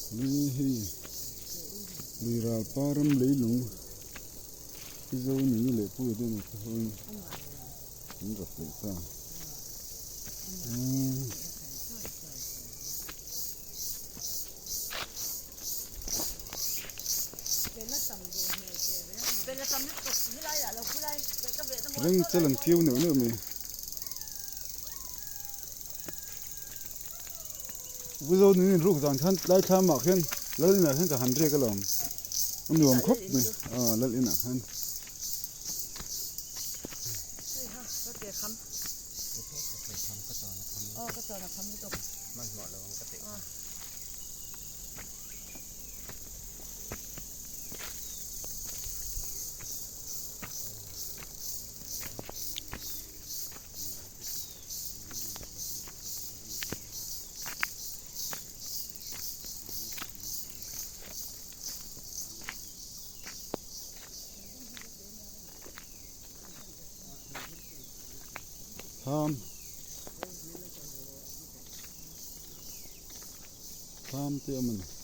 Ni hei lui ral pa ram leilung hi zo ni leh pui te ni te hoin an rap leh ta. Reng chal an tiu neuh neuh mai. Buzo nin in ruk zan khan tlai thlam ah khian lal inah khian ka han riak alawm a nuam khawp mai a lal inah khan. Tham tham te a awm a ni.